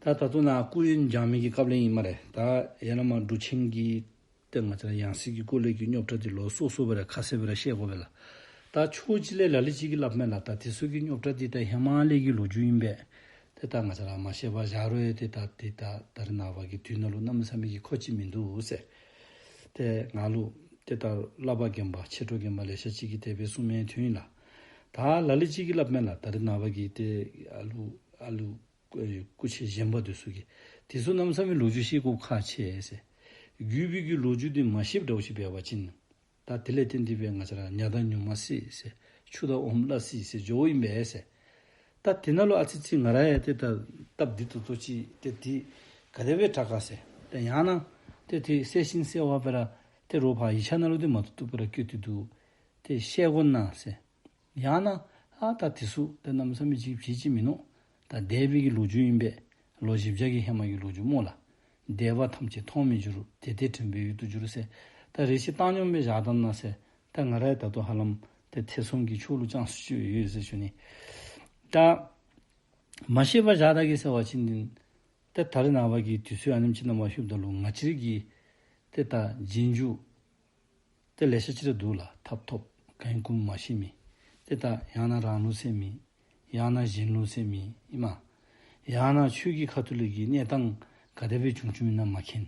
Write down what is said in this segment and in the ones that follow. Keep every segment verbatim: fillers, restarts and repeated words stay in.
ད་ད་ལྟོ་ནཱ་སྐུ་ཡོན་སྦྱང་མི་གི་སྐབས་ལས་ཨིན་སྨ་རེ། ད་ཡང་ན་མ་འབྲུག་ཆེན་གྱི་ཏེ་ང་བཅས་ར་ཡང་སྲིད་ཀྱི་སྐོར་ལས་ཀྱི་རྙོག་དྲ་འདི་ལོག་སོ་སོ་སྦེ་ར་ཁ་གསལ་སྦེ་ར་བཤད་དགོ་པས་ལགས། ད་ཕྱོགས་གཅིག་ལས་ལ་ལུ་ཅིག་གིས་སླབ་མས་ལགས། ད་དེ་ཚུ་གི་རྙོག་དྲ་འདི་ད་ཧེ་མ་ལས་ཀྱི་ལོ་རྒྱུས་ཨིན་པས། ཏེ་ད་ང་བཅས་ར་མ་ཤེས་པར་བཞག་རུང་ཡང་ཏེ་ད་ཏེ་ད་ད་རེས་ནངས་པ་གི་དུས་ནང་ལུ་གནམ་མེད་ས་མེད་ཀྱི་མཁོ་ཅིག་མིན་འདུག་ཟེར། ཏེ་ང་ལུ་ཏེ་ད་བསླབ་པ་རྒན་པ་མཆེད་གྲོགས་རྒན་པ་ལེ་ཤ་ཅིག་གིས་དེ་སྦེ་གསུངས་མི་ཐོན་ཡི་ལགས། ད་ལ་ལུ་ཅིག་གིས་སླབ་མས་ལགས། ད་རེས་ནངས་པ་གི་ཏེ་ཨ་ལུ་ཨ་ལུ་སྐུ་མཆེད་གཞོན་པ་འདི་ཚུ་གིས་དེ་ཚུ་གནམ་མེད་ས་མེད་ལོ་རྒྱུས་ཤེས་དགོཔ་ཁག་ཆེ་ཟེར། རྒྱུད་པའི་གི་ལོ་རྒྱུས་འདི་མ་ཤེསཔ་འདྲཝ་ཅིག་འབད་བ་ཅིན་ད་དེ་ལས་བརྟེན་ཏེ་སྦེ་ང་བཅས་ར་ཉ་དང་ཉུང་མ་བསད་ཟེར། ཆུ་དང་ཨོམ་བླ་བསད་ཟེར་འགྱོཝ་ཨིན་པས་ཟེར། ད་དེ་ནང་ལུ་ཨ་ཙི་ཅིག་ང་ར་ཡང་ཏེ་ད་སྟབས་བདེ་ཏོག་ཏོ་ཅིག་ཏེ་དེ་ག་དེ་སྦེ་དྲག་ག་ཟེར། ཏེ་ཡང་ན་ཏེ་དེ་བསད་ཤིང་བསད་པ་སྦེ་ར་ཏེ་རོགས་ཕར་ཡིག་ཆ་ནང་ལུ་ཏེ་མ་ཐོབ་ཐོབ་སྦེ་ར་བཀོད་དེ་འདུག། ཏེ་བཤད་དགོ་ན་ཟེར། ཡང་ན་ཨ་ད་དེ་ཚུ་ཏེ་གནམ་མེད་ས་མེད་ཅིག་བྱེད་ཅིག་མིན་ནུག། ད་འདས་པའི་གི་ལོ་རྒྱུས་ཨིན་པས། ལོ་བཞི་བརྒྱ་གི་ཧེ་མ་གི་ལོ་རྒྱུས་སྨོ་ལགས། འདས་པ་ཐམས་ཅད་མཐོང་མི་འགྱུར། དེ་དེ་དྲན་པའི་ཡུལ་དུ་འགྱུར་ཟེར། ད་རེ་ཞིག་བཏང་སྙོམས་སྦེ་བཞག་བཏང་ན་ཟེར། ད་ང་ར་ཡང་ད་ལྟོ་ཧ་ལམ་ཏེ་ཐེ་ཚོམ་གྱི་ཕྱོགས་ལུ་བཅར་སོ་ཅི་ཡོད་ཟེར་ཞུ་ནི། ད་མ་ཤེས་པར་བཞག་ད་གེ་ཟེར་བ་ཅིན་ཏེ་ད་རེས་ནངས་པ་གི་དུས་ཚོད་ཨ་ནེམ་ཅིག་ནང་མ་ལྷོདཔ་ད་ལུ་ང་བཅས་ར་གི་ཏེ་ད་རྗེས་འཇུག་ཏེ་ལེ་ཤ་ཅིག་ར་འདུག་ལགས། ཐབ་ཐོབ་གང་ཡིན་གོ་མ་ཤེས་མི། ཏེ་ད་ཡང་ན་རང་ལུགས་ཟེར་མི། ཡང་ན་གཞན་ལུགས་ཟེར་མི་ཨིན་མས། ཡང་ན་ཆོས་ཀྱི་ཁ་ཐུག་ལས་ཀྱི་གནས་སྟངས་ག་དེ་སྦེ་བྱུང་བྱུངམ་ཨིན་ན་མ་མཁྱེན།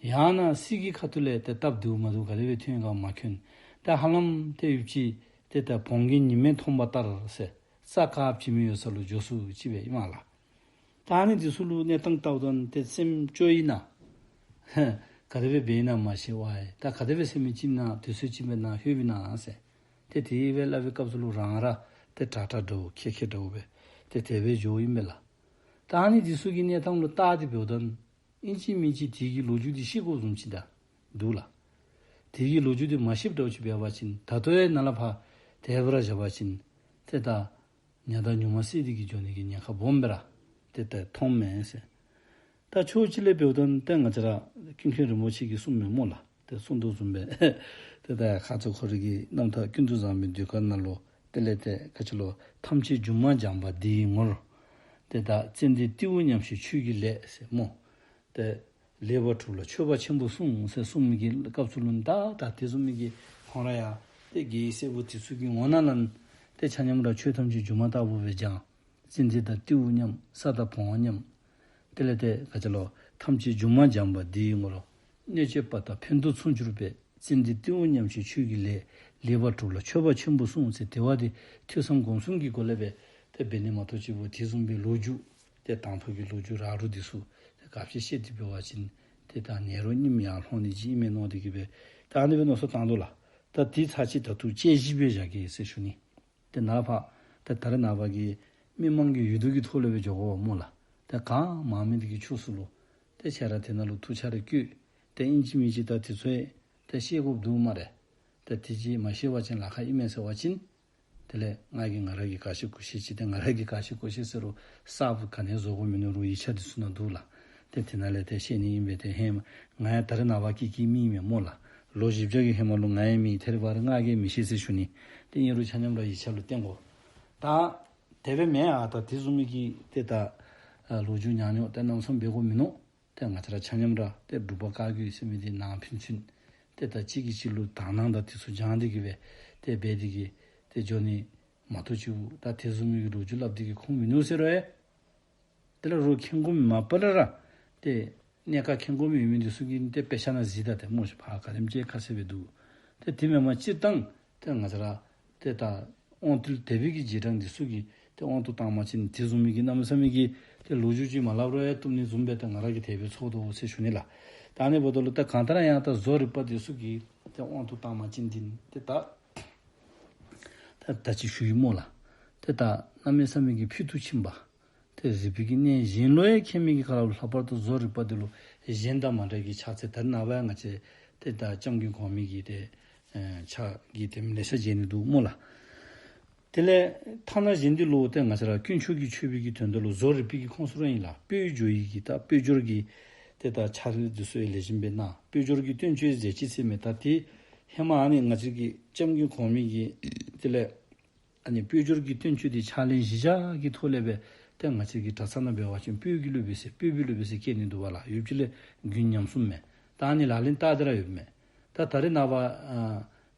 ཡང་ན་སྲིད་ཀྱི་ཁ་ཐུག་ལས་ཏེ་སྟབས་བདེཝ་མ་བདེཝ་ག་དེ་སྦེ་ཐོན་ག་མ་མཁྱེན། ད་ཧ་ལམ་ཏེ་ཡུདཔ་ཅིག་ཏེ་ད་བོང་གི་ཉི་མས་མཐོང་བ་ལྟར་ཟེར། རྩྭ་ཁ་བྱེ་མའི་འོད་ཟེར་ལུ་འགྱོ་སོ་ཅི་སྦེ་ཨིན་མས་ལགས། ད་ཨ་ནི་འདི་ཚུ་ལུ་གནས་སྟངས་བལྟཝ་ད་ཏེ་སེམས་སྐྱོ་ཡི་ན། ག་དེ་སྦེ་འབད་ཨིན་ན་མ་ཤེས་པས། ད་ག་དེ་སྦེ་སེམས་ཅིག་ན་དུས་ཚོད་ཅིག་འབད་ན་ལྷོད་པས་ན་ཟེར། ཏེ་དེ་སྦེ་སླབ་པའི་སྐབས་སུ་ལུ་རང་ར་ཏེ་དྲག་དྲག་འདྲཝ་ཁེ་ཁེ་འདྲཝ་སྦེ་ཏེ་དེ་སྦེ་འགྱོཝ་ཨིན་པས་ལགས། ད་ཨ་ནི་འདི་ཚུ་གི་གནས་སྟངས་ལུ་བལྟ་སྟེ་འབདཝ་ད་ཨིན་ཅི་མིན་ཅི་དེ་གི་ལོ་རྒྱུས་འདི་ཤེས་དགོཔ་བཟུམ་ཅིག་ད་འདུག་ལགས། དེ་གི་ལོ་རྒྱུས་འདི་མ་ཤེསཔ་འདྲཝ་ཅིག་འབད་བ་ཅིན་ད་ལྟོ་ཡང་ནཱ་ལས་ཕར་དེ་སྦེ་ར་བཞག་པ་ཅིན་ཏེ་ད་ཉ་དང་ཉུང་མ་བསད་དེ་གི་འགྱོ་ནི་གི་ཉེན་ཁ་སྦོམ་སྦེ་ར་ཏེ་ད་མཐོངམ་མས་ཟེར། ད་ཕྱོགས་གཅིག་ལས་འབདཝ་ད་ཏེ་ང་བཅས་ར་ཀུན་མཁྱེན་རིན་པོ་ཆེ་གིས་གསུངས་མི་སྨོ་ལགས། ཏེ་གསུངས་དོ་བཟུམ་སྦེ་ཏེ་ད་ཁ་ཙ་ཁོ་རའི་གི་རྣམ་ཐར་ཀུན་ཏུ་བཟང་པོའི་ཟློས་གར་ནང་ལུ་དེ་ལས་ཏེ་ག་ཅི་ལོ། ཐམས་ཅད་སྒྱུ་མར་སྦྱངས་པ་འདི་ཡི་ངོར། ཏེ་ད་ཙན་དན་ཏེའུ་མཉམ་བཞིན་ཆོས་ཀྱི་ལས་ཟེར་སྨོ། ཏེ་ལེགས་པར་གྲུབ་ལ་མཆོད་པ་ཆེན་པོ་གསུངས་ཟེར་གསུངས་མི་གི་སྐབས་སུ་ལུ་ད་ད་དེ་བཟུམ་མའི་གི་ཁོང་ར་ཡང་ཏེ་རྒྱལ་བའི་སྲས་པོ་དེ་ཚུ་གི་ངོ་ནང་ལུ་ཏེ་ཆ་མཉམ་ར་ཆོས་ཐམས་ཅད་སྒྱུ་མ་ལྟ་བུ་སྦེ་སྦྱངས། ཙན་དན་དང་ཏེའུ་མཉམ་ས་དང་བོང་བ་མཉམ། དེ་ལས་ཏེ་ག་ཅི་ལོ། ཐམས་ཅད་སྒྱུ་མར་སྦྱངས་པ་འདི་ཡི་ངོར། གནོད་བྱེད་པ་དག་ཕན་དུ་སུ་གྱུར་པའི། ཙན་དན་ཏེའུ་མཉམ་བཞིན་ཆོས་ཀྱི་ལས། ལེགས་པར་གྲུབ་ལ་མཆོད་པ་ཆེན་པོ་གསུངས་ཟེར་དེ་བ་དེ་ཐོས་བསམ་སྒོམ་གསུམ་གྱི་སྒོ་ལས་སྦེ་ཏེ་འབད་ནི་མ་གཏོགས་ཅིག་པོ་དེ་བཟུམ་སྦེ་ལོ་རྒྱུས་ཏེ་དང་ཕུ་གི་ལོ་རྒྱུས་ར་རུ་འདི་ཚུ་ཏེ་ག་ཅི་བཤད་དེ་འབད་བ་ཅིན་ཏེ་ད་ནད་རོ་སྙིམ་ཡར་ལྷོང་ནི་ཅིག་ཨིན་མས་མནོ་སྟེ་གི་སྦེ་ད་ཨ་ནི་སྦེ་མནོ་བསམ་བཏང་དོ་ལགས། ད་དེ་ཚར་གཅིག་ད་ཐུགས་དཔྱད་ཞིབ་སྦེ་བཞག་གེ་ཟེར་ཞུ་ནི། ཏེ་ནཱ་ལས་ཕར་ཏེ་ད་རེས་ནངས་པ་གི་མི་མང་གི་འོས་བསྡུ་གི་ཐོག་ལས་སྦེ་འགྱོ་དགོ་པས་སྨོ་ལགས། ཏེ་གང་མང་མི་འདི་གི་ཕྱོགས་སུ་ལུ་ཏེ་ཁྱེད་ར་དེ་ནང་ལུ་ཐུགས་ཆ་རེ་བསྐྱེད། ཏེ་ཨིན་ཅི་མིན་ཅི་ད་དེ་ཚུ་ཡང་ཏེ་ཤེས་དགོཔ་འདུག་སྨ་རེ། ཏེ་དེ་ཅིག་མ་ཤེས་པ་ཅིན་ལཱ་ཁག་ཨིན་མས་ཟེར་བ་ཅིན། དེ་ལས་ང་གིས་ང་ར་གིས་ག་ཤེས་གོ་ཤེས་ཅིག་ཏེ་ང་ར་གིས་ག་ཤེས་གོ་ཤེས་ཟེར་རུང་གསརཔ་ག་ནི་བཟོ་དགོཔ་མིན་ནུག་རུང་ཡིག་ཆ་འདི་ཚུ་ནང་འདུག་ལགས། ཏེ་དེ་ནང་ལས་ཏེ་ཤེས་ནི་ཨིན་པས། ཏེ་ཧེ་མ་ང་ཡང་ད་རེས་ནངས་པ་གི་གི་མི་ཨིན་མས་སྨོ་ལགས། ལོ་བཞི་བརྒྱ་གི་ཧེ་མ་ལུ་ང་ཡང་མེད། ད་རེས་བར་ང་གིས་མི་ཤེས་ཟེར་ཞུ་ནི། ཏེ་ཨིན་རུང་ཆ་མཉམ་ར་ཡིག་ཆ་ལུ་བརྟེན་དགོ། ད་དེ་སྦེ་མེན་ཨ་ད་དེ་བཟུམ་མའི་གི་ཏེ་ད་ལོ་རྒྱུས་ཉག་ཉོག་ཏེ་རྣམ་གསུམ་འབད་དགོཔ་མིན་ནུག། ཏེ་ང་བཅས་ར་ཆ་མཉམ་ར་ཏེ་འབྲུག་པ་བཀའ་བརྒྱུད་ཟེར་མི་འདི་ནང་ཕན་ཚུན་ཏེ་ད་གཅིག་གིས་གཅིག་ལུ་དག་སྣང་དང་དེ་ཚུ་སྦྱང་སྟེ་གི་སྦེ་ཏེ་འབད་དེ་གི་ཏེ་འགྱོ་ནི་མ་གཏོགས་ཅིག་ད་དེ་བཟུམ་མའི་གི་ལོ་རྒྱུས་སླབ་སྟེ་གི་ཁུངས་མིན་ནུག་ཟེར་རུང་ཡང་དེ་ལས་རོགས་མཁྱེན་དགོ་མི་མ་པ་ལས་ར་ཏེ་གནད་ཁག་མཁྱེན་དགོ་མི་ཡོད་མི་འདི་ཚུ་གིས་ཏེ་དཔེ་ཆ་ནང་གཟིགས་ད་ཏེ་སྨོ་ཤེས་པ་ག་དེམ་ཅིག་ཁ་གསལ་སྦེ་འདུག། ཏེ་དེ་མེན་པར་སྤྱིར་བཏང་ཏེ་ང་བཅས་ར་ཏེ་ད་དབང་དུ་དད་པའི་གི་རྗེས་འབྲང་འདི་ཚུ་གིས་ཏེ་དབང་དུ་བཏང་བ་ཅིན་དེ་བཟུམ་མའི་གི་གནམ་མེད་ས་མེད་ཀྱི་ཏེ་ལོ་རྒྱུས་ཅིག་མ་སླབ་རུང་ཡང་བཏུབ་ནི་བཟུམ་སྦེ་ཏེ་ང་ར་གིས་དེ་སྦེ་ཚོར་དོ་ཟེར་ཞུ་ནི་ལགས། ད་ཨ་ནི་འབདཝ་ད་ལུ་ད་གང་ལྟར་ཡང་ད་བཟོ་རིག་པ་འདི་ཚུ་གིས་ཏེ་དབང་དུ་བཏང་བ་ཅིན་འདི་ཏེ་ད་ད་ད་ཅི་ཞུ་ཡི་སྨོ་ལགས། ཏེ་ད་གནམ་མེད་ས་མེད་ཀྱི་ཕུལ་དུ་ཕྱིན་པ། ཏེ་རིག་པའི་གི་གནས་གཞན་ལུ་ཡང་མཁྱེན་མི་གི་ཁ་ལུ་ལྷག་པར་དུ་བཟོ་རིག་པ་འདི་ལུ་གཞན་དང་མ་འདྲ་གི་ཕྱག་འཚལ་ད་ནངས་པ་ཡང་ང་བཅས་ཏེ་ད་སྐྱབས་མགོན་གོང་མའི་གི་ཏེ་ཨེ་ཕྱག་གི་ཏེ་ལེ་ཤ་མཇལ་ནི་འདུག་སྨོ་ལགས། དེ་ལས་ཐ་ན་གཞན་འདི་ལུ་ཏེ་ང་བཅས་ར་དཀོན་མཆོག་གི་མཆོད་པའི་གི་དོན་དག་ལུ་བཟོ་རིག་པའི་གི་ཁོངས་སུ་ར་ཨིན་ལགས། སྤོས་སྦྱོར་ཡི་གི་ད་སྤོས་སྦྱོར་གྱི་ཏེ་ད་ཕྱག་ལེན་འདི་ཚུ་ཡང་ལེགས་ཤོམ་སྦེ་གནང་། སྤོས་སྦྱོར་གྱི་བསྟན་བཅོས་མཛད་ཅིག་ཟེར་མི་ད་ཏེ་ཧེ་མ་ཨ་ནི་ང་བཅས་ཀྱི་སྐྱབས་མགོན་གོང་མའི་གི་དེ་ལས་ཨ་ནི་སྤོས་སྦྱོར་གྱི་བསྟན་བཅོས་འདི་ཕྱག་ལེན་གཞི་བཞག་གི་ཐོག་ལས་སྦེ་ད་ ཏེ་ང་བཅས་ཀྱི་གྲྭ་ཚང་ནང་འབད་བ་ཅིན་སྤོས་ཀྱི་སློབ་དཔོན་ཟེར་སྤོས་པའི་སློབ་དཔོན་ཟེར་བཀོད་ནི་འདུག་པ་ལགས། ཡུལ་ཕྱོགས་ལས་རྒྱུན་ཉམས་སྲུང་མས། ད་ཨ་ནི་ལག་ལེན་བསྟར་ཏེ་ར་ཡོདཔ་མས། ད་ད་རེས་ནངས་པ་ཨ་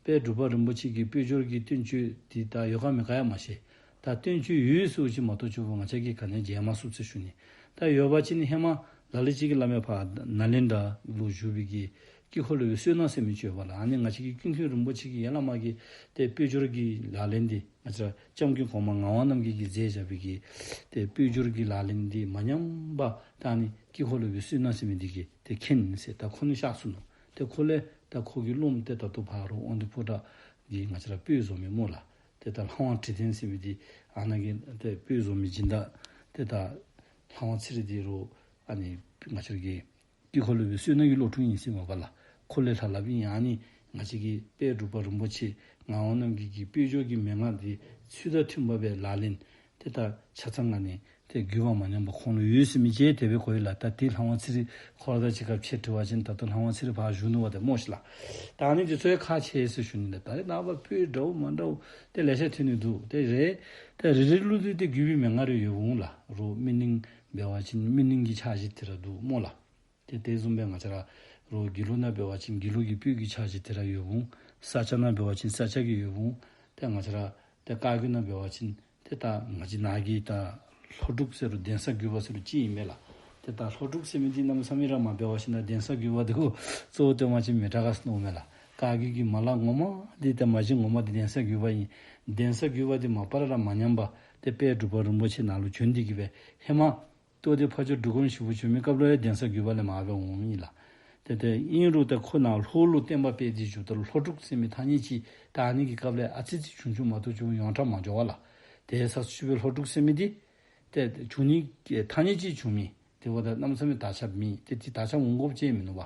དཔལ་འབྲུག་པ་རིན་པོ་ཆེ་གི་དཔལ་འབྱོར་གྱི་བསྟན་བཅོས་འདི་ད་ཡོད་ག་མེད་ག་ཡང་མ་ཤེས། ད་བསྟན་བཅོས་ཡོད་ཟེར་བ་ཅིན་མ་གཏོགས་ཅིག་པོ་ང་བཅས་ཀྱིས་ག་ནི་མཇལ་མ་ཚུགས་ཟེར་ཞུ་ནི། ད་ཡོད་པ་ཅིན་ཧེ་མ་ལ་ལུ་ཅིག་གིས་སླབ་མས། ཕར་ནཱ་ལེནྡྲ་ལུ་བཞུགས་པའི་གི་དཀྱིལ་འཁོར་སློབ་དཔོན་བསོད་ནམས་ཟེར་མི་ཅིག་ཡོདཔ་ལགས། ཨ་ནི་ང་བཅས་ཀྱི་ཀུན་མཁྱེན་རིན་པོ་ཆེ་གི་ཡར་ལས་མར་གྱི་ཏེ་དཔལ་འབྱོར་གྱི་ལག་ལེན་འདི་ང་བཅས་ར་སྐྱབས་མགོན་གོང་མ་ངག་དབང་རྣམ་རྒྱལ་གྱིས་མཛད་བཞག་པའི་གི་ཏེ་དཔལ་འབྱོར་གྱི་ལག་ལེན་འདི་མ་ཉམས་པར་ད་ཨ་ནི་དཀྱིལ་འཁོར་སློབ་དཔོན་བསོད་ནམས་ཟེར་མི་འདི་གིས་ཏེ་མཁྱེན་ཟེར། ད་ཁོ་ནི་གཤགས་སོ་ནུག། ཏེ་ཁོ་ལས་ད་ཁོ་གི་སློབམ་ཏེ་ད་ལྟོ་ཕར་རུ་དབང་འདུས་ཕོ་བྲང་གི་ང་བཅས་ར་དཔོན་བཟོ་མི་སྨོ་ལགས། ཏེ་ད་ལྷ་དབང་ཁྲི་བརྟན་ཟེར་མི་འདི་ཨ་ནཱ་གི་ཏེ་དཔོན་བཟོ་མི་སྦྱིན་བདག་ཏེ་ད་ལྷ་དབང་ཚེ་རིང་འདི་རུ་ཨ་ནི་ང་བཅས་ར་གི་དཀྱིལ་འཁོར་སློབ་དཔོན་བསོད་ནམས་ཀྱི་སློབ་ཕྲུག་ཨིན་ཟེར་མས་པ་ལགས། ཁོ་ལས་ལྷག་ལྷགཔ་ཨིན། ཨ་ནི་ང་བཅས་ཀྱི་དཔལ་འབྲུག་པ་རིན་པོ་ཆེ་ངག་དབང་རྣམ་རྒྱལ་གྱི་དཔལ་འབྱོར་གྱི་མན་ངག་འདི་ཚུལ་དང་མཐུན་པ་སྦེ་ལག་ལེན་ཏེ་ད་ཆ་ཚང་ཨ་ནི་ཏེ་བརྒྱུད་པ་མ་ཉམས་པ་ཁོང་ལུ་ཡོད་ཟེར་མི་ཅིག་དེ་སྦེ་གོ་ཡི་ལགས། ད་ཏེ་ལྷ་དབང་ཚེ་རིང་ཁོ་ར་དང་གཅིག་ཁར་ཕྱད་དྲི་བ་ཅིན་ད་ལྟོ་ལྷ་དབང་ཚེ་རིང་ཕར་བཞུགས་ནུག་པ་ཏེ་སྨོ་ཤི་ལགས། ད་ཨ་ནི་འདི་ཚུ་ཡང་ཁག་ཆེ་ཟེར་ཞུ་ནི་ལགས། ད་རེས་ནངས་པ་དཔོན་འདྲཝ་མ་འདྲཝ་ཏེ་ལེ་ཤ་ཐོན་ནི་འདུག། ཏེ་རེ་ཏེ་རེ་རེ་ལུ་ཏེ་ཏེ་བརྒྱུད་པའི་མན་ངག་རེ་ཡོདཔ་འོང་ལགས། རོགས་སྨིན་གླིང་འབད་བ་ཅིན་སྨིན་གླིང་གི་ཕྱག་བཞེས་དེ་ར་འདུག་སྨོ་ལགས། ཏེ་དེ་བཟུམ་སྦེ་ང་བཅས་ར་རོགས་དགེ་ལུགས་ནང་འབད་བ་ཅིན་དགེ་ལུགས་ཀྱི་དཔོན་གྱི་ཕྱག་བཞེས་དེ་ར་ཡོདཔ་འོང་། ས་སྐྱ་ནང་འབད་བ་ཅིན་ས་སྐྱ་གི་ཡོདཔ་འོང་། ཏེ་ང་བཅས་ར་ཏེ་བཀའ་བརྒྱུད་ནང་འབད་བ་ཅིན་ཏེ་ད་ང་བཅས་ནཱ་གི་ད་ལྷོ་འབྲུག་ཟེར་རུང་གདན་ས་བརྒྱུད་པ་ཟེར་རུང་གཅིག་ཨིན་མས་ལགས། ཏེ་ད་ལྷོ་འབྲུག་ཟེར་མི་འདི་གནམ་མེད་ས་མེད་ར་མ་འབད་བ་ཅིན་ད་གདན་ས་བརྒྱུད་པ་འདི་གུ་གཙོ་བོ་བཏོན་པ་ཅིན་མི་དྲག་ག་ཟེར་མནོཝ་མས་ལགས། བཀའ་བརྒྱུད་ཀྱི་མ་ལག་ངོ་མ་འདི་ཏེ་མ་གཞི་ངོ་མ་འདི་གདན་ས་བརྒྱུད་པ་ཨིན། གདན་ས་བརྒྱུད་པ་འདི་མ་པ་ལས་ར་མ་ཉམས་པར་ཏེ་དཔལ་འབྲུག་པ་རིན་པོ་ཆེ་ནཱ་ལུ་བྱོན་ཏེ་གི་སྦེ་ཧེ་མ་ལྟོ་འདི་ཕ་ཇོ་འབྲི་གུང་ཞིག་པོ་བྱོན་མི་སྐབས་ལུ་ཡང་གདན་ས་བརྒྱུད་པ་ལས་མར་སྦེ་འོངམ་ཨིན་ལགས། ཏེ་ཏེ་ཨིན་རུང་ཏེ་ཁོ་ནཱ་ལྷོ་ལུ་བསྟན་པ་སྤེལ་ཏེ་བཞུགསཔ་ད་ལུ་ལྷོ་འབྲུག་ཟེར་མི་ཐ་སྙད་ཅིག་ད་ཨ་ནི་གི་སྐབས་ལས་ཨ་ཙི་ཙི་བྱུང་བྱུངམ་མ་གཏོགས་ཅིག་ཡོངས་གྲགས་མ་འགྱོ་བས་ལགས། དེ་ས་ཆུ་སྦེ་ལྷོ་འབྲུག་ཟེར་མི་འདི་ཏེ་བྱུང་ནི་ཐ་སྙད་ཅིག་བྱུང་མི་དེ་འབདཝ་ད་གནམ་མེད་ས་མེད་དར་ཁྱབ་མེད། ཏེ་དེ་དར་ཁྱབ་འོང་དགོཔ་ཅིག་མིན་ནུག་པ།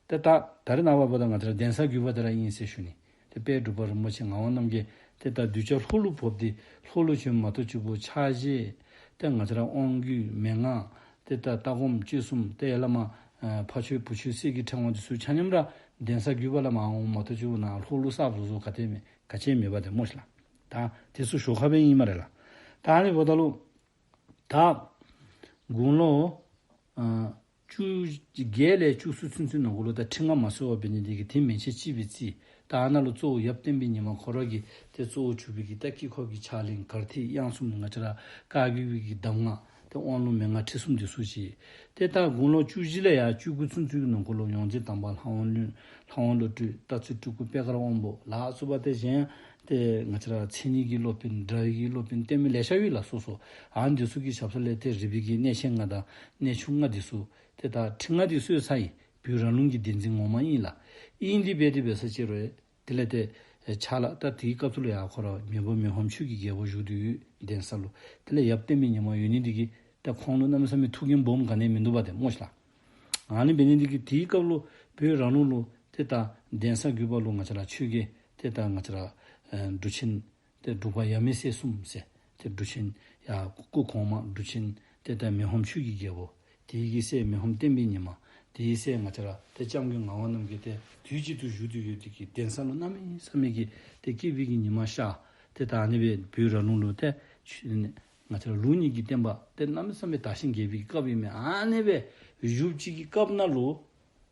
ཏེ་ད་ད་རེས་ནངས་པ་འབདཝ་ད་ང་བཅས་ར་གདན་ས་བརྒྱུད་པ་དེ་ར་ཨིན་ཟེར་ཞུ་ནི། ཏེ་དཔལ་འབྲུག་པ་རིན་པོ་ཆེ་ངག་དབང་རྣམ་རྒྱལ་ཏེ་ད་གདུལ་བྱ་ལྷོ་ལུ་ཕོག་སྟེ་ལྷོ་ལུ་བྱོནམ་མ་གཏོགས་ཅིག་པོ་ཕྱག་བཞེས་ཏེ་ང་བཅས་ར་དབང་བསྒྱུར་མན་ངག་ཏེ་ད་ལྟ་སྒོམ་སྤྱོད་གསུམ་ཏེ་ཡར་ལས་མར་ཨ་ཕ་ཆོས་བུ་ཆོས་སྲས་ཀྱི་ཕྲེང་བ་འདི་ཚུ་ཆ་མཉམ་ར་གདན་ས་བརྒྱུད་པ་ལས་མར་འོངམ་མ་གཏོགས་ཅིག་པོ་ནཱ་ལྷོ་ལུ་གསརཔ་བཟོ་བཟོཝ་ག་ཏེ་མེད། ག་ཅི་མེད་པ་ཏེ་སྨོ་ཤི་ལགས། ད་དེ་ཚུ་ཞོར་ཁར་སྦེ་ཨིན་སྨ་རེ་ལགས། ད་ཨ་ནི་འབདཝ་ད་ལུ་ད་དགུང་ལོ་ཨ་བཅུ་བརྒྱད་ལས་བཅུ་གསུམ་ཚུན་ཚོད་ནང་འཁོད་ལུ་ད་ཁྲི་མངའ་མ་གསོལ་བར་འབད་ནི་འདི་གིས་ཏེ་མན་ཆད་ཅིག་སྦེ་བརྩི། ད་ཨ་ནཱ་ལུ་གཙོ་བོ་ཡབ་བསྟན་པའི་ཉི་མ་ཁོ་ར་གིས་ཏེ་གཙོ་བོ་གྱུར་པའི་གི་ད་དཀྱིལ་འཁོར་གྱི་ཕྱག་ལེན་གར་ཐིག་དབྱངས་གསུམ་ང་བཅས་ར་བཀའ་བརྒྱུད་པའི་གི་གདམས་ངག་ཏེ་དབང་ལུང་མན་ངག་ཁྲིད་གསུམ་འདི་ཚུ་ཅིག། ཏེ་ད་དགུང་ལོ་བཅུ་བཞི་ལས་ཡར་བཅུ་དགུ་ཚུན་ཚོད་ཀྱི་ནང་འཁོད་ལུ་ཡོངས་འཛིན་དམ་པ་ལྷ་དབང་བློ་ལྷ་དབང་བློ་གྲོས་སྟག་རྩེ་སྤྲུལ་སྐུ་པད་དཀར་དབང་པོ་ལ་སོགས་པ་ཏེ་གཞན་ཏེ་ང་བཅས་ར་མཚན་ཉིད་ཀྱི་སློབ་དཔོན་སྒྲ་ཡི་གི་སློབ་དཔོན་བསྟེན་མི་ལེ་ཤ་ཡོད་ལགས་སོ་སོ། ཨ་ནི་འདི་ཚུ་གི་ཞབས་ས་ལས་ཏེ་རིག་པའི་གི་གནས་ཆེན་ལྔ་དང་གནས་ཆུང་ལྔ་འདི་ཚུ་ཏེ་ད་ཁྲི་མངའ་འདི་གསོལ་ཚར་ཡི། བོད་རང་ལུགས་ཀྱི་བསྟན་འཛིན་ངོ་མ་ཨིན་ལགས། ཨིན་ཏེ་འབད་དེ་འབད་ས་ཅིག་རུང་དེ་ལས་ཏེ་ཕྱག་ལཱ་ད་དེའི་སྐབས་སུ་ལུ་ཡང་ཁོ་ར་མེས་པོ་མི་ཕམ་ཆོས་ཀྱི་རྒྱལ་པོ་བཞུགས་ཏེ་ཡོད་གདན་ས་ལུ། དེ་ལས་ཡབ་བསྟན་པའི་ཉི་མ་ཡོད་ནི་འདི་གིས་ད་ཁོང་ལུ་གནམ་མེད་ས་མེད་ཐུགས་འགན་སྦོམ་ག་ནི་ཡང་མིན་འདུག་པ་ཏེ་སྨོ་ཤི་ལགས། ཨ་ནི་འབད་ནི་འདི་གིས་དེའི་སྐབས་ལུ་བོད་རང་ལུགས་ལུ་ཏེ་ད་གདན་ས་བརྒྱུད་པ་ལུ་ང་བཅས་ར་ཆོས་རྒྱལ་ཏེ་ད་ང་བཅས་ར་ཨེ་འབྲུག་ཆེན་ཏེ་འབྲུག་པ་ཡབ་མེས་སྲས་གསུམ་ཟེར་ཏེ་འབྲུག་ཆེན་ཡར་སྐུ་གོང་མ་འབྲུག་ཆེན་ཏེ་ད་མི་ཕམ་ཆོས་ཀྱི་རྒྱལ་པོ། དེའི་གི་སྲས་མི་ཕམ་བསྟན་པའི་ཉི་མ། དེའི་སྲས་ང་བཅས་ར་ཏེ་སྐྱབས་མགོན་ངག་དབང་རྣམ་རྒྱལ་ཏེ་དུས་གཅིག་ཏུ་བཞུགས་ཏེ་ཡོད་དེ་གིས་གདན་ས་ལུ་གནམ་མེད་ས་མེད་ཀྱི་ཏེ་སྐྱིད་པའི་གི་ཉི་མ་ཤར། ཏེ་ད་ཨ་ནི་སྦེ་བོད་རང་ལུགས་ལུ་ཏེ་ཆོས་ང་བཅས་ར་ལུགས་གཉིས་ཀྱི་བསྟན་པ་ཏེ་གནམ་མེད་ས་མེད་དར་ཞིང་རྒྱས་པའི་གི་སྐབས་ཨིན་མས། ཨ་ནི་སྦེ་བཞུགས་ཅིག་གི་སྐབས་ནང་ལུ་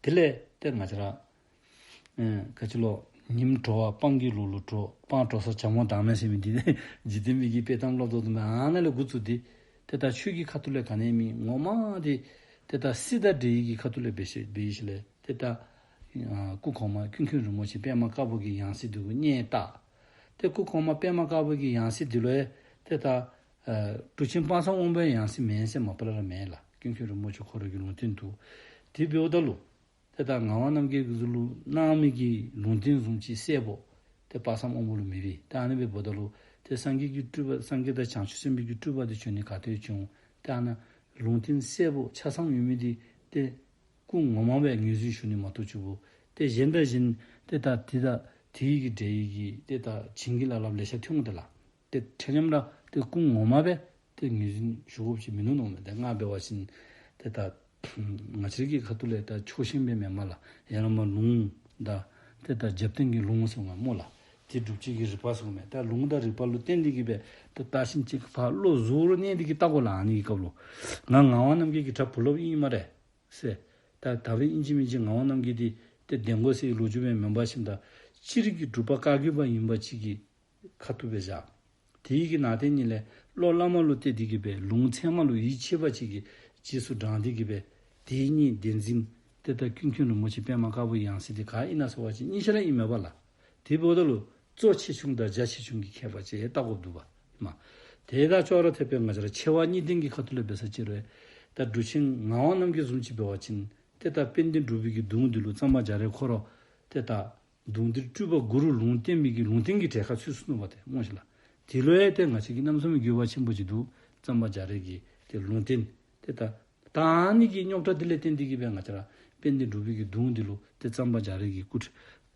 དེ་ལས་ཏེ་ང་བཅས་ར་ཨེ་ག་ཅི་ལོ། ཉིམ་དྲོ་བ་སྤང་གི་ལུག་ལུ་དྲོ། སྤང་དྲོ་ས་བྱ་མོ་བདག་མེད་ཟེར་མི་འདི་འཇིག་རྟེན་པའི་གི་དཔེ་གཏམ་ལོ་ཏོག་ཏོ་མས། ཨ་ནཱ་ལས་འགོ་བཙུགས་ཏེ་ཏེ་ད་ཆོས་ཀྱི་ཁ་ཐུག་ལས་ག་ནི་ཡང་མེད། ངོ་མ་འདི་ཏེ་ད་སྲིད་དང་འབྲེལ་བའི་གི་ཁ་ཐུག་ལས་འབད་ཞིནམ་འབད་ཞིནམ་ལས་ཏེ་ད་ཨ་སྐུ་གོང་མ་ཀུན་མཁྱེན་རིན་པོ་ཆེ་པདྨ་དཀར་པོ་གི་ཡང་སྲིད་འདི་གུ་གཉེར་བཏགས། ཏེ་སྐུ་གོང་མ་པདྨ་དཀར་པོ་གི་ཡང་སྲིད་འདི་ལུ་ཡང་ཏེ་ད་ཨ་འབྲུག་ཆེན་དཔག་བསམ་དབང་པོའི་ཡང་སྲིད་མེན་ཟེར་མ་པ་ལས་ར་མེན་ལགས། ཀུན་མཁྱེན་རིན་པོ་ཆེ་ཁོ་ར་གི་ལུང་བསྟན་འདུག། དེ་འབདཝ་ད་ལུ་ཏེ་ད་ངག་དབང་རྣམ་རྒྱལ་གྱིས་གསུང་ལུ་གནང་མི་གི་ལུང་བསྟན་བཟུམ་ཅིག་གསལ་པོ་ཏེ་དཔག་བསམ་དབང་པོ་ལུ་མེད་པས། ད་ཨ་ནི་སྦེ་འབདཝ་ད་ལུ་ཏེ་སངས་རྒྱས་ཀྱི་སྤྲུལ་པ་སངས་རྒྱས་དང་བྱང་ཆུབ་སེམས་དཔའི་གི་སྤྲུལ་པ་འདི་བྱོན་ནི་ག་ཏེ་བྱོན། ཏེ་ཨ་ནཱ་ལུང་བསྟན་གསལ་པོ་ཆ་ཚང་ཡོད་མི་འདི་ཏེ་སྐུ་ངོ་མ་སྦེ་ངོས་འཛིན་ཞུ་ནི་མ་གཏོགས་ཅིག་པོ་ཏེ་གཞན་དང་གཞན་ཏེ་ད་དེ་དང་དེའི་གི་འབྲེལ་བའི་གི་ཏེ་ད་བྱིན་གྱིས་བརླབས་བརླབས་ལེ་ཤ་ཐོན་འོང་ད་ལགས། ཏེ་ཆ་མཉམ་ར་ཏེ་སྐུ་ངོ་མ་སྦེ་ཏེ་ངོས་འཛིན་ཞུ་དགོཔ་ཅིག་མིན་ནུག་མནོཝ་མས། ཏེ་ང་འབད་བ་ཅིན་ཏེ་ད་ང་བཅས་ཀྱི་ཁ་ཐུག་ལས་ད་ཕྱོགས་ཞེན་སྦེ་མེན་མས་ལགས། ཡར་ལས་མར་ལུང་དང་ཏེ་ད་རྒྱབ་རྟེན་གྱི་ལུང་ཟེར་མས་སྨོ་ལགས། དེ་སྒྲུབ་བྱེད་ཀྱི་རིགས་པ་ཟེར་མས། ད་ལུང་དང་རིགས་པ་ལུ་བརྟེན་ཏེ་གི་སྦེ་ད་བལྟ་ཞིནམ་ཅིག་ཕར་བློ་གཟུ་བོར་གནས་ཏེ་གི་བལྟ་དགོ་ལགས། ཨ་ནི་གི་སྐབས་ལུ་ང་ངག་དབང་རྣམ་རྒྱལ་གྱི་གྲྭ་བུ་སློབ་ཨིན་སྨ་རེ་ཟེར། ད་ད་རེས་ཨིན་ཅི་མིན་ཅི་ངག་དབང་རྣམ་རྒྱལ་འདི་ཏེ་བདེན་དགོ་ཟེར་ལོ་རྒྱུས་སྦེ་མེན་པར་ཞིནམ་ད་སྤྱིར་གྱི་སྒྲུབ་པ་བཀའ་བརྒྱུད་པ་ཨིན་པ་ཅིག་གི་ཁ་ཐུག་སྦེ་བཞག། དེ་གི་ནང་དེ་ཉིད་ལས་བློ་བླ་མ་ལུ་གཏད་དེ་གི་སྦེ་ལུང་ཚད་མ་ལུ་ཡིད་ཆེས་པ་ཅིག་གིས་རྗེས་སུ་འབྲང་སྟེ་གི་སྦེ་དེ་ཉིད་བདེན་འཛིན་ཏེ་ད་ཀུན་མཁྱེན་རིན་པོ་ཆེ་པདྨ་དཀར་པོའི་ཡང་སྲིད་དེ་ག་ཨིན་ན་ཟེར་བ་ཅིན་གཉིས་ཆ་ར་ཨིན་མས་པ་ལགས། དེ་འབདཝ་ད་ལུ་གཙོ་ཆེ་ཆུང་དང་རྒྱ་ཆེ་ཆུང་གི་ཁྱད་པར་ཅིག་བལྟ་དགོཔ་འདུག་པ། མ་དེ་དང་ཅོག་ར་འཐདཔ་སྦེ་ང་བཅས་ར་ཆེ་བ་གཉིས་ལྡན་གྱི་ཁ་ཐུག་ལས་འབད་ས་ཅིག་རུང་ད་འབྲུག་ཆེན་ངག་དབང་རྣམ་རྒྱལ་བཟུམ་ཅིག་འབད་བ་ཅིན་ཏེ་ད་དཔལ་ལྡན་འབྲུག་པའི་གི་གདུང་འདི་ལུ་གཙང་པ་རྒྱ་རས་ཁོ་ར་ཏེ་ད་གདུང་འདིར་སྤྲུལ་པ་དགུ་རུ་ལུང་བསྟན་པའི་གི་ལུང་བསྟན་གྱི་གྲལ་ཁར་ཚུད་སོ་ནུག་པ། ཏེ་སྨོ་ཤིག་ལགས། དེ་ལུ་ཡང་ཏེ་ང་བཅས་ཀྱིས་གནམ་མེད་ས་མེད་དགོས་པ་ཆེན་པོ་ཅིག་འདུག། གཙང་པ་རྒྱ་རས་ཀྱི་ཏེ་ལུང་བསྟན་ཏེ་ད་ད་ཨ་ནི་གི་རྙོག་དྲ་འདི་ལས་བརྟེན་ཏེ་གི་སྦེ་ང་བཅས་ར་དཔལ་ལྡན་འབྲུག་པའི་གི་གདུང་འདི་ལུ་ཏེ་གཙང་པ་རྒྱ་རས་ཀྱི་སྐུ་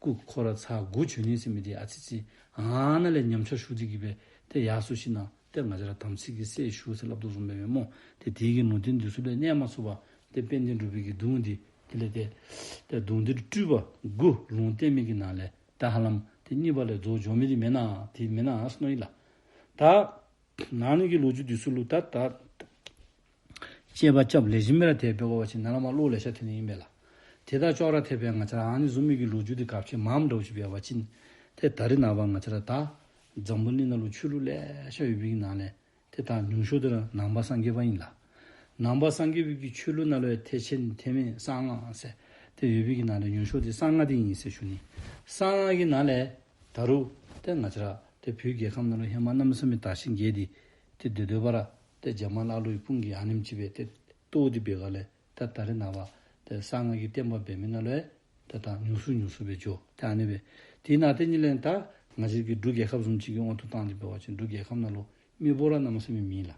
སྐུ་ཁོ་ར་ཚར་དགུ་བྱོན་ནི་ཟེར་མི་འདི་ཨ་ཙི་ཙི་ཨ་ནཱ་ལས་ཉམས་ཆག་ཞུགས་ཏེ་གི་སྦེ་ཏེ་ཡར་སོ་ཞིན་ན་ཏེ་ང་བཅས་ར་དམ་ཚིག་གི་སྲས་ཞུ་ཟེར་སླབ་དོ་བཟུམ་སྦེ་མས་སྨོ། ཏེ་དེ་གི་ལུང་བསྟན་འདི་ཚུ་ལས་གནས་མ་ཚུགས་པར་ཏེ་དཔལ་ལྡན་འབྲུག་པའི་གི་གདུང་འདི་དེ་ལས་ཏེ་ཏེ་གདུང་འདིར་སྤྲུལ་པ་དགུ་ལུང་བསྟན་མི་གི་ནང་ལས་ད་ཧ་ལམ་ཏེ་གཉིས་པ་ལས་རྫོགས་འགྱོ་མི་འདི་མེན་ན། དེ་མེན་ན་ཟེར་མནོ་ཡི་ལགས། ད་ཨ་ནི་གི་ལོ་རྒྱུས་འདི་ཚུ་ལུ་ད་ད་དཔྱད་པ་རྐྱབ་ལེགས་ཤོམ་སྦེ་ར་དེ་སྦེ་འབད་བ་ཅིན་ནཱ་ལས་མར་བློ་ལེ་ཤ་ཐོན་ནི་ཨིན་པས་ལགས། དེ་དང་ཅོག་ར་འཐདཔ་སྦེ་ང་བཅས་ར་ཨ་ནི་བཟུམ་མའི་གི་ལོ་རྒྱུས་འདི་ག་ཅི་མངམ་འདྲཝ་ཅིག་འབད་བ་ཅིན་ཏེ་ད་རེས་ནངས་པ་ང་བཅས་ར་ད་འཛམ་བུ་གླིང་ནང་ལུ་ཆོས་ལུགས་ལེ་ཤ་ཡོད་པའི་གི་ནང་ལས་ཏེ་ད་ཉུང་ཤོས་འདི་ར་ནང་པ་སངས་རྒྱས་པ་ཨིན་ལགས། ནང་པ་སངས་རྒྱས་པའི་གི་ཆོས་ལུགས་ནང་ལུ་ཡང་ཐེག་ཆེན་ཐེག་དམན་གསང་སྔགས་ཟེར་ཏེ་ཡོད་པའི་གི་ནང་ལས་ཉུང་ཤོས་འདི་གསང་སྔགས་འདི་ཨིན་ཟེར་ཞུ་ནི། གསང་སྔགས་ཀྱི་ནང་ལས་ད་རུང་ཏེ་ང་བཅས་ར་ཏེ་བོད་རྒྱལ་ཁབ་ནང་ལུ་ཧེ་མ་གནམ་མེད་ས་མེད་དར་ཞིང་རྒྱས་ཏེ་ཏེ་སྡོད་སྡོད་པ་ར་ཏེ་རྒྱ་དམར་ཀླ་ཀློའི་དཔུང་གིས་ཨ་ནེམ་ཅིག་སྦེ་ཏེ་གཏོར་ཏེ་འབད་ག་ལས་ད་ད་རེས་ནངས་པ་ཏེ་གསང་སྔགས་ཀྱི་བསྟན་པ་འབད་མི་ནང་ལུ་ཡང་ཏེ་ད་ཉུང་སུ་ཉུང་སུ་སྦེ་འགྱོ། ཏེ་ཨ་ནི་སྦེ་དེ་ནང་དེ་ཉིད་ལས་ད་ང་བཅས་ཀྱི་འབྲུག་རྒྱལ་ཁབ་བཟུམ་ཅིག་གི་དབང་དུ་བཏང་སྟེ་འབད་བ་ཅིན་འབྲུག་རྒྱལ་ཁབ་ནང་ལུ་མི་འབོར་ར་གནམ་མེད་ས་མེད་མེད་ལགས།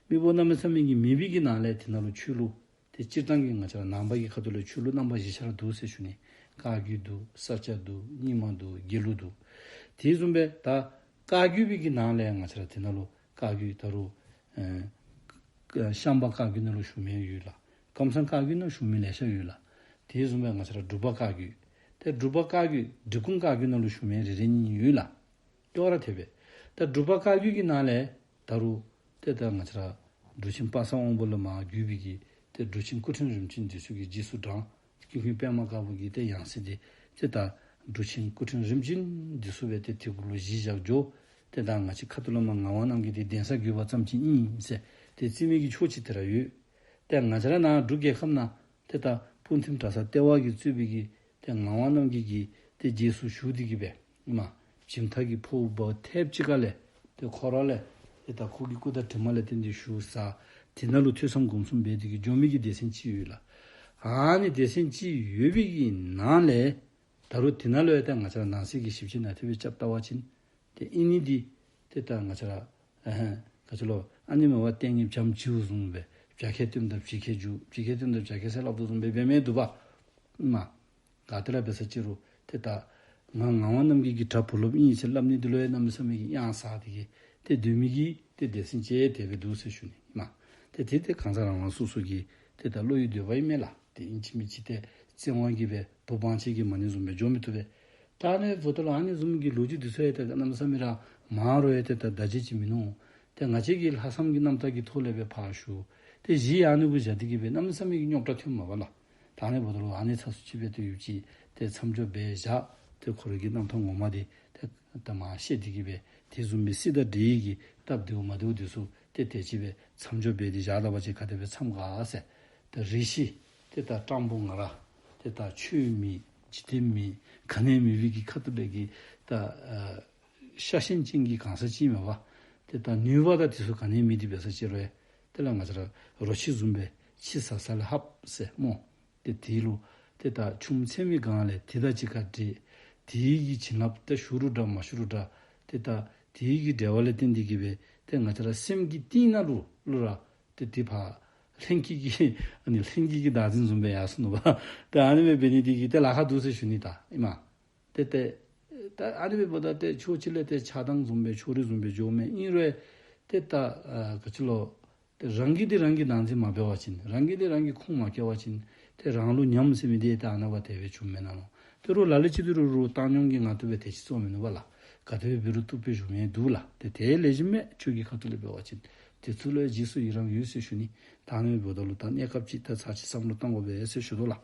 མི་འབོར་གནམ་མེད་ས་མེད་ཀྱི་མེད་པའི་གི་ནང་ལས་དེ་ནང་ལུ་ཆོས་ལུགས་ཏེ་སྤྱིར་བཏང་གི་ང་བཅས་ར་ནང་པ་གི་ཁ་ཐུག་ལས་ཆོས་ལུགས་རྣམ་པ་བཞི་ཆ་ར་འདུག་ཟེར་ཞུ་ནི། བཀའ་བརྒྱུད་འདུག། ས་སྐྱ་འདུག། རྙིང་མ་འདུག། དགེ་ལུགས་འདུག། དེ་བཟུམ་སྦེ་ད་བཀའ་བརྒྱུད་པའི་གི་ནང་ལས་ང་བཅས་ར་དེ་ནང་ལུ་བཀའ་བརྒྱུད་ད་རུང་ཨེ་ཤངས་པ་བཀའ་བརྒྱུད་ནང་ལུ་ཞུ་མི་ཡོད་ལགས། ཀམ་ཚང་བཀའ་བརྒྱུད་ནང་ཞུ་མི་ལེ་ཤ་ཡོད་ལགས། དེ་བཟུམ་སྦེ་ང་བཅས་ར་འབྲུག་པ་བཀའ་བརྒྱུད་ཏེ་འབྲུག་པ་བཀའ་བརྒྱུད་འབྲི་གུང་བཀའ་བརྒྱུད་ནང་ལུ་ཞུ་མི་རེ་རེ་གཉིས་ཡོད་ལགས། ཅོག་ར་འཐདཔ་སྦེ་ད་འབྲུག་པ་བཀའ་བརྒྱུད་ཀྱི་ནང་ལས་ད་རུང་ཏེ་ད་ང་བཅས་ར་འབྲུག་ཆེན་དཔག་བསམ་དབང་པོ་ལས་མར་བརྒྱུད་པའི་གི་ཏེ་འབྲུག་ཆེན་སྐུ་ཕྲེང་རིམ་བྱོན་འདི་ཚུ་གིས་རྗེས་སུ་འབྲངས། ཀུན་མཁྱེན་པདྨ་དཀར་པོ་གི་ཏེ་ཡང་སྲིད་འདི་ཏེ་ད་འབྲུག་ཆེན་སྐུ་ཕྲེང་རིམ་བྱོན་འདི་ཚུ་སྦེ་ཏེ་དེ་གུ་ལུ་གཞི་བཞག་འགྱོ། ཏེ་ད་ང་བཅས་ཁ་ཐུག་ལས་མར་ངག་དབང་རྣམ་རྒྱལ་འདི་གདན་ས་བརྒྱུད་པ་ཙམ་ཅིག་ཨིན་ཟེར་ཏེ་བརྩི་མི་གི་ཕྱོགས་ཅིག་དེ་ར་ཡོད། ཏེ་ང་བཅས་ར་ནཱ་འབྲུག་རྒྱལ་ཁབ་ནང་ཏེ་ད་སྤུངས་ཐིམ་གྲྭ་ཚང་ལྟེ་བ་གིས་གཙོས་པའི་གི་ཏེ་ངག་དབང་རྣམ་རྒྱལ་གྱི་ཏེ་རྗེས་སུ་ཞུགས་ཏེ་གི་སྦེ་ཨིན་མས། སྦྱིན་བདག་གི་ཕོཝ་འབག་ཐེབས་ཅིག་ཁ་ལས་ཏེ་ཁོ་ར་ལས་ཏེ་ད་ཁོ་གི་སྐུ་དང་གྲིབ་མ་ལས་བརྟེན་ཏེ་ཞུ་ས་དེ་ནང་ལུ་ཐོས་བསམ་སྒོམ་གསུམ་འབད་དེ་གི་འགྱོ་མི་གི་སྡེ་ཚན་ཅིག་ཡོད་ལགས། ཨ་ནི་སྡེ་ཚན་ཅིག་ཡོད་པའི་གི་ནང་ལས་ད་རུང་དེ་ནང་ལུ་ཡང་ཏེ་ང་བཅས་ར་ནང་གསེས་ཀྱི་ཞིབ་དཔྱད་ནང་ཐེབས་སྦེ་རྐྱབ་བལྟ་བ་ཅིན་ཏེ་ཨིན་ནི་འདི་ཏེ་ད་ང་བཅས་ར་ཨ་ཧ་ག་ཅི་ལོ་ཨ་ནི་མེན་པར་ཏེ་ངེ་བྱམས་བྱིའུ་བཟུམ་སྦེ་བྱ་ཁལ་བཏོནམ་ད་བྱི་ཁལ་རྒྱུག། བྱི་ཁལ་བཏོནམ་ད་བྱ་ཁལ་ཟེར་སླབ་དོ་བཟུམ་སྦེ་འབད་མི་འདུག་པ། ཨིན་མས། ག་ཏེ་ར་འབད་ས་ཅིག་རུང་ཏེ་ད་ང་ངག་དབང་རྣམ་རྒྱལ་གྱི་གྲྭ་བུ་སློབ་ཨིན་ཟེར་སླབ་ནི་འདི་ལུ་ཡང་གནམ་མེད་ས་མེད་ཀྱི་གཡང་ཟ་སྟེ་གི་ཏེ་སྡོད་མི་གི་ཏེ་སྡེ་ཚན་ཅིག་དེ་སྦེ་འདུག་ཟེར་ཞུ་ནི་ཨིན་མས། ཏེ་དེ་ཏེ་གང་ཟག་རང་རང་སོ་སོ་གི་ཏེ་ད་བློ་ཡི་འདོད་པ་ཨིན་མས་ལགས། ཏེ་ཨིན་ཅི་མིན་ཅི་ཏེ་བཙན་དབང་གིས་སྦེ་བུ་སྤང་བྱེད་ཀྱི་མ་ཎི་བཟུམ་སྦེ་འགྱོ་མི་བཏུབ་པས། ད་ཨ་ནི་འབདཝ་ད་ལུ་ཨ་ནི་བཟུམ་གྱི་ལོ་རྒྱུས་འདི་ཚུ་ཡང་ཏེ་གནམ་མེད་ས་མེད་ར་མང་རུང་ཡང་ཏེ་ད་ད་བརྗེད་ཅིག་མིན་ནུག། ཏེ་ང་བཅས་ཀྱི་ལྷག་བསམ་གྱི་རྣམ་ཐར་གྱི་ཐོག་ལས་སྦེ་ཕར་ཞུ། ཏེ་གཞི་ཨ་ནི་གུ་བཞག་སྟེ་གི་སྦེ་གནམ་མེད་ས་མེད་ཀྱི་རྙོག་དྲ་ཐོནམ་མས་པ་ལགས། ད་ཨ་ནི་འབདཝ་ད་ལུ་ཨ་ནི་ཚ་སུ་ཅིག་སྦེ་ཏེ་ཡོད་ཅི་ཏེ་མཚམས་འཇོག་འབད་བཞག། ཏེ་ཁོ་རའི་གི་རྣམ་ཐར་ངོ་མ་འདི་ཏེ་ད་མར་བཤད་དེ་གི་སྦེ་དེ་བཟུམ་སྦེ་སྲིད་དང་འབྲེལ་བའི་གི་སྟབས་བདེཝ་མ་བདེཝ་འདི་ཚུ་ཏེ་དེ་ཅིག་སྦེ་མཚམས་འཇོག་འབད་དེ་བཞག་ད་པ་ཅིན་ག་དེ་སྦེ་མཚམས་འགག་ཟེར། ཏེ་རེ་ཞིག་ཏེ་ད་སྤྲང་པོ་ང་ར་ཏེ་ད་ཆོས་མེད་འཇིག་རྟེན་མེད་ག་ནི་མེད་པའི་གི་ཁ་ཐུག་ལས་ཀྱི་ད་ཨ་ཤ་ཞེན་ཅན་གྱི་གང་ཟག་ཅིག་མས་པ། ཏེ་ད་ནུས་པ་དང་དེ་ཚུ་ག་ནི་མེད་དེ་འབད་ས་ཅིག་རུང་ཡང་ཏེ་ལགས་ང་བཅས་ར་རོ་ཁྱི་བཟུམ་སྦེ་ཁྱི་ཟ་ས་ལས་ལྷགཔ་ཟེར་སྨོ། ཏེ་དེ་ལུ་ཏེ་ད་ཆུམ་ཚད་མའི་སྒང་ལས་དེ་དང་གཅིག་ཁར་འདྲེས། དེ་གི་བྱིན་རླབས་ཏེ་ཞུགས་རུང་འདྲ་མ་ཞུགས་རུང་འདྲ། ཏེ་ད་དེ་གི་འབྲེལ་བ་ལས་བརྟེན་ཏེ་གི་སྦེ་ཏེ་ང་བཅས་ར་སེམས་ཀྱི་གཏིང་ནང་ལུ་ལུ་ར་ཏེ་དེ་ཕར་ལྷན་སྐྱེས་ཀྱི་ཨ་ནི་ལྷན་སྐྱེས་ཀྱི་བདག་འཛིན་བཟུམ་སྦེ་ཡར་སོ་ནུག་པ། ཏེ་ཨ་ནི་སྦེ་འབད་ནི་དེ་གིས་ཏེ་ལཱ་ཁག་འདུག་ཟེར་ཞུ་ནི་ད་ཨིན་མས། ཏེ་ཏེ་ད་ཨ་ནི་སྦེ་འབདཝ་ད་ཏེ་ཕྱོགས་གཅིག་ལས་ཏེ་ཆགས་སྡང་བཟུམ་སྦེ་ཕྱོགས་རིས་བཟུམ་སྦེ་འགྱོཝ་མས། ཨིན་རུང་ཏེ་ད་ཨ་ག་ཅི་ལོ། ཏེ་རང་གིས་ཏེ་རང་གི་བདག་འཛིན་མ་འབད་བ་ཅིན་རང་གིས་ཏེ་རང་གི་ཁུངས་མ་བཀལ་བ་ཅིན་ཏེ་རང་ལུ་ཉམས་ཟེར་མི་འདི་ཏེ་ཨ་ནཱ་བ་དེ་སྦེ་བྱུངམ་མེན་ན་ལོ། ཏེ་རོགས་ལ་ལུ་ཅིག་ཏུ་རུ་རུ་བཏང་སྙོམས་ཀྱི་ངང་དུ་སྦེ་དེ་ཅིག་བཙོ་མི་ནུག་པ་ལགས། ག་དེ་འབད་རུང་བཏུབ་པའི་བཟུམ་ཡང་འདུག་ལགས། ཏེ་དེ་ལེགས་ཤོམ་མས། ཁྱོད་ཀྱི་ཁ་ཐུག་ལས་འབད་བ་ཅིན། དེ་ཚུ་ལུ་རྗེས་སུ་ཡི་རང་ཡོད་ཟེར་ཞུ་ནི། ད་ཨ་ནི་འབདཝ་ད་ལུ་ད་གནས་སྐབས་ཅིག་ད་ཚར་ཅིག་བསམ་བློ་བཏང་དགོ་པས་ཟེར་ཞུ་དོ་ལགས།